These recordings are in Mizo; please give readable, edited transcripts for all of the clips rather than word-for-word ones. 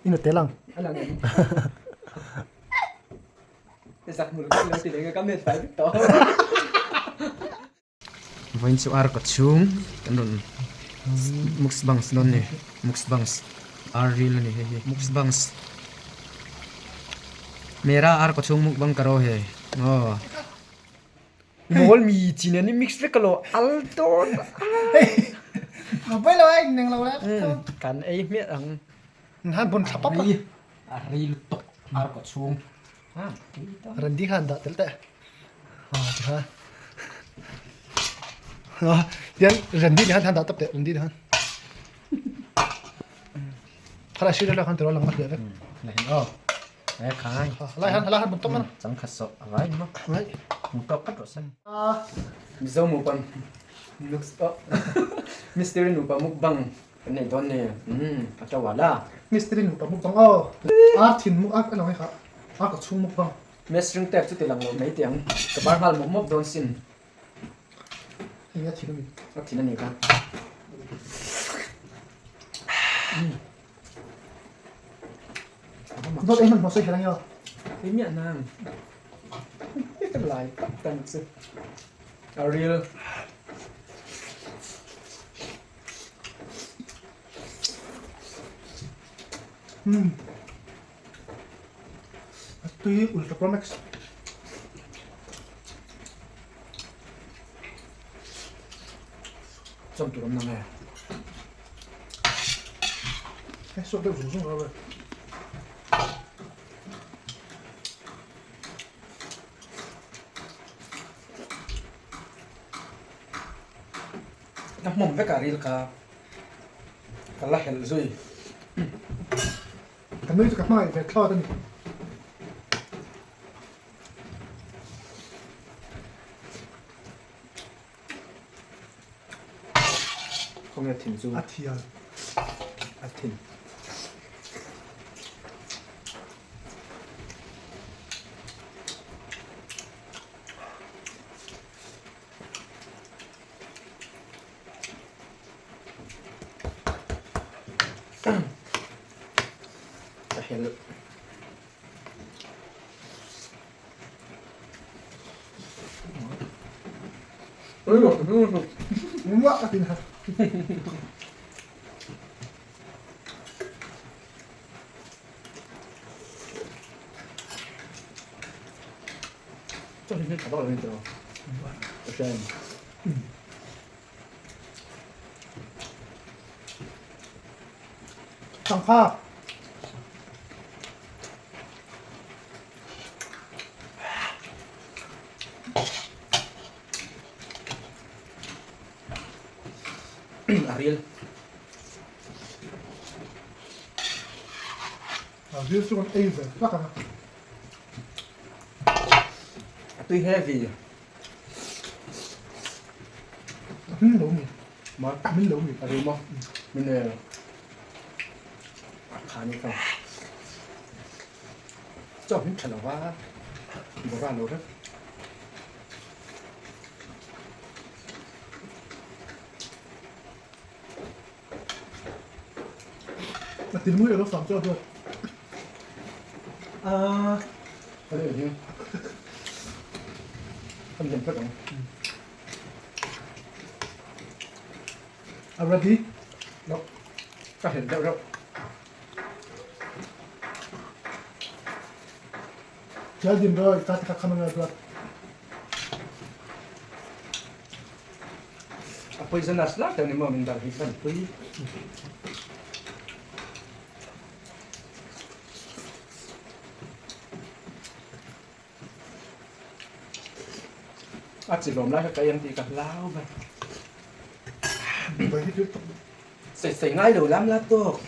Ina tel ang. Vawiin chu ar ka chhung kan rawn mukbangs dawn ni mukbangs ar ril a ni hei hi mukbangs mera ar ka chhung mukbang ka ro he aw mawl mi chi nen i mix vek alo al dawn a pawi lo a ineng lo le kan ei hmiah ang han bun thla pap a a ril tawk ar ka chhung Randi khan dah tel teh tikha tian randi ni han dah tap teh randi ni han khala shi la khan tero lang ma hliah vek oh e khai lai han lai han mun tawk mana chang khat so avai ma lai mun tawk kat ro sen mizo mu pan looks up mystery nupa mukbang Kan nei dawn ni. Umm a to ala. Mistiri nupa mukbang aw. Ar thin muk ar ka lo ngai kha. Ar ka chhung mukbang. Mestring tep chu ti lang lo mai teh ang. Ka bar nghal mawp mawp dawn sin. Hei a thin a ni. A thin a ni kha. Dawt ei hman hmawh sawi kher ang io. Ei miah nang. Ka lai tak tan chu. A real. A tui Ultra Pro Max. Chawm tur awm nang e. Hei sawt deuh zung zung lo e. Ka hmawm vek a ril kha ka la helh zui. Ka nui chu ka hmangaih ve thlawt a ni. Khawnge thin chu? A thial. A thin. Ka helh. Muah ka tin ha. Sangha. A ril. A ril chu kan ei ve hlak ang a. A tui heavy. A hmin lo mi. Ma? A hmin lo mi. A ril maw? Min e a kha ni ka. Chaw hmin tha lo va. Bora lo rek. A tin mui alo sam chu a duat. Ah, ka le hi. Kan lem phek ang. A ready? No. Ka hel deuh reuh. Thial dim roi ka ti kha khamang a duat. A poisonous lak deuh ni maw min dal hi chuan pui. A chi lawm lai kha ka eng tih ka hlau ber. Sei sei ngai lo lam la tawk.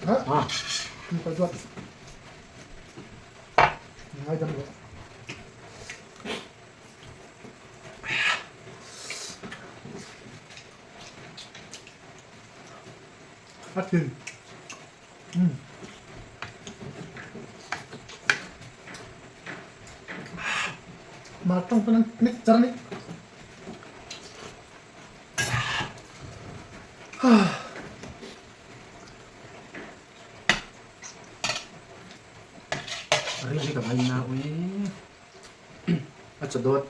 Ha? Ka duat. Ngai dam lo. A thin. Mar tawng pawn an hnek char a ni. Ri hi ka ngaina ui. A chaw dawt.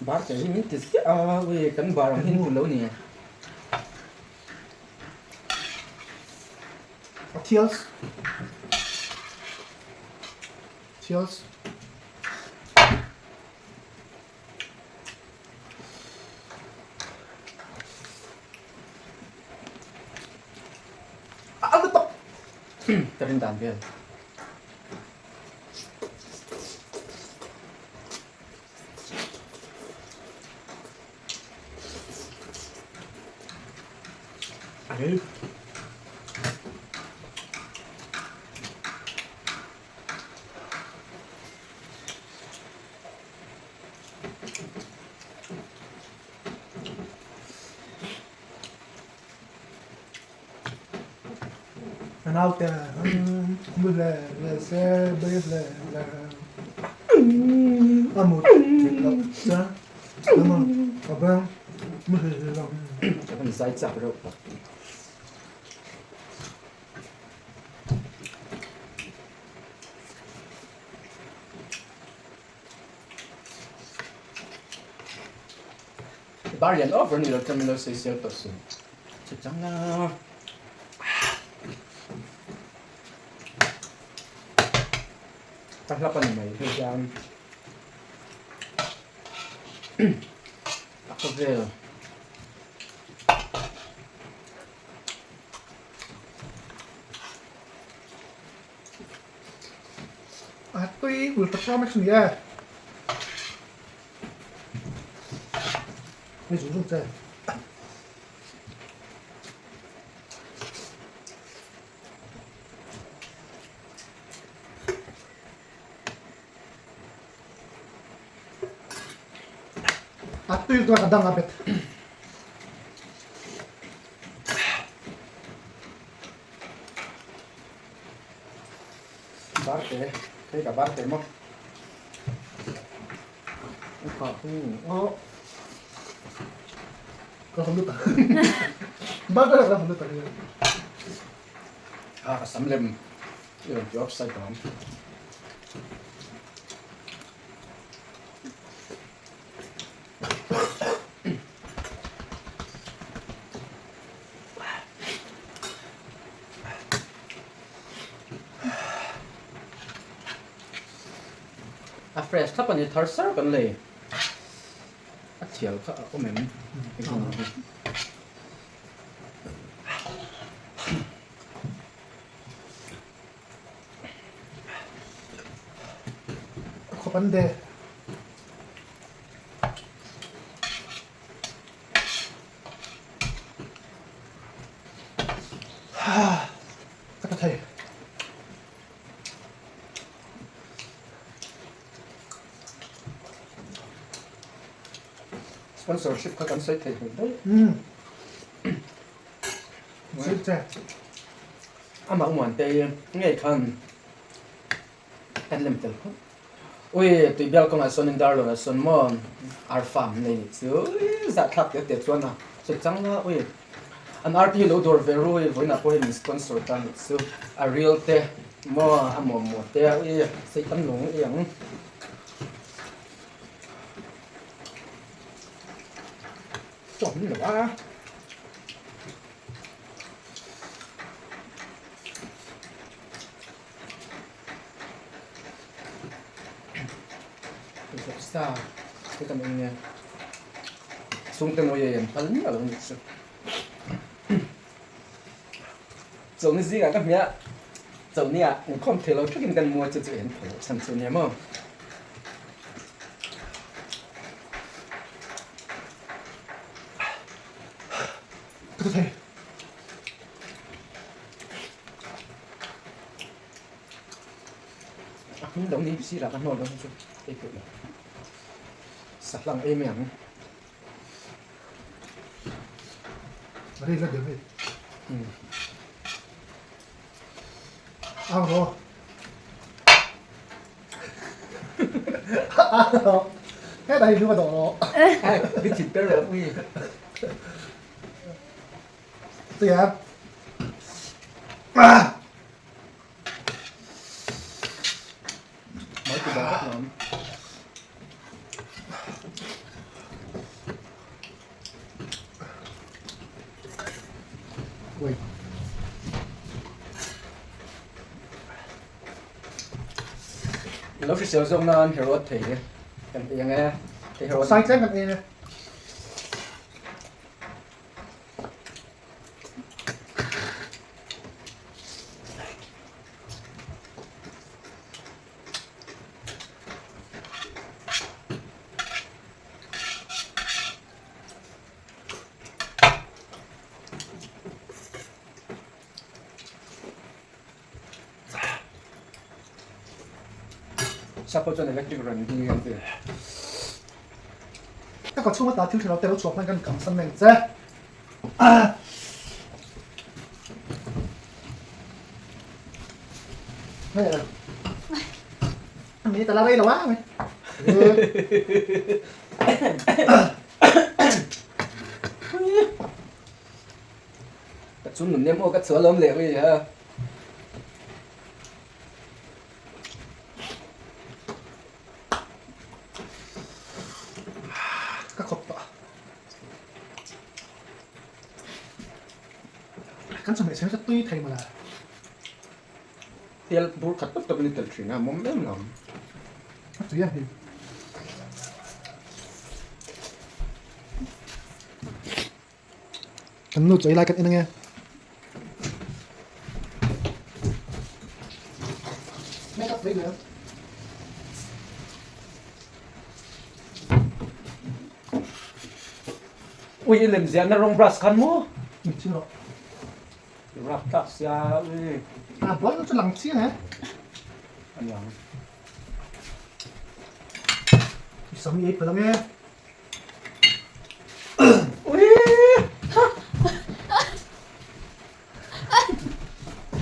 Bar te hi min ti ziah a ui kan bar ang hi an lo ni. A thials. Thials. A lutuk. Ka rin dan vel. A ril. Ka naute mu hle hle se bei hle hle a mut theih loh chuan emaw ka beng mu hle hle lo. Ka van zai chak reuh tak. Bar lian over ni lo chuan min lo sawi sel tawh suh. Chutiang la. Ka hlap a ni mai hei hian a khawvel. A tui ultra promise ni e. Hei zung zung che. A tui chuan a dang a bet. Barte, hei ka barte maw. Upa hu aw. Ka hmu ta. Barte ka hmu ta. Ah, ka sam lem. I rawn ti offside ang. A fresh thlap a ni thar sar kan lei a thial kha a awm em Khawp an de. Ka tha thei. Sponsorship kha kan sawi thei hmel daih. Sir che. Amah Umuan te ngei khan kan lem tel phawt. Ui, tui bial kawngah sawn in darlawnah sawn maw ar farm nei nih chu ui zahthlak teh teh chuan a sawi chang a ui an ar te hi lo dawr ve ru hei vawiinah pawh hei min sponsor ta nih chu a ril te maw a mawmmaw te ui sei tam lo ngei ang. Chaw hmin lo a. Sa te kan eng nge chhungte mawi ei an phal miah lo nih chu chawlhni zingah ka hmia chawlhni ah inkhawm thei lo thakin kan muai chu chu ei an phal loh chhan chu nia maw. Ka thei. A hming lo ni sirah ka hnawl dawn chu ei pawh lo sahlang ei mai ang. Ri la deuh hei. Ang rawh. Hetah hi lu ka dawh rawh. Min thit ber rawh ui. Tuia. Mai ti bang vek lawm. Ui. Lo hrisel zawk nan herawt thei e. Kan ei ang e. Thei herawt. Sai tlem kan ei e. Sap ho chuan electric rawn ding an ti. Ka kawt chhunga ta thil tha lo te lo chhuak hman kan kam san mai ang che. Mi ta la rei lo a mi. Ka chung nun nem aw ka chhuah lawm leh ri ha. Ka khawp tawh. Kan chawhmeh siam chu tui thei mawle. Tel bur khat tawp tawp in i tel thin a, mawm em lo. A tui a hei. Kan nu chawi lai kan en ange. Make up mai mai. Ui i lem ziahna rawng brush khan maw? Mi ching rawh. Rap tak sia ui. A buai chu lang chiang e. Aniang. I sam i ei phal ange.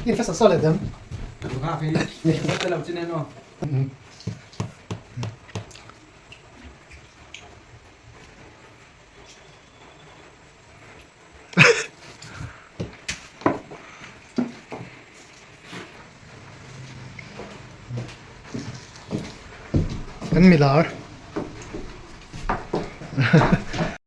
In fasa sa le dem. Kan milar.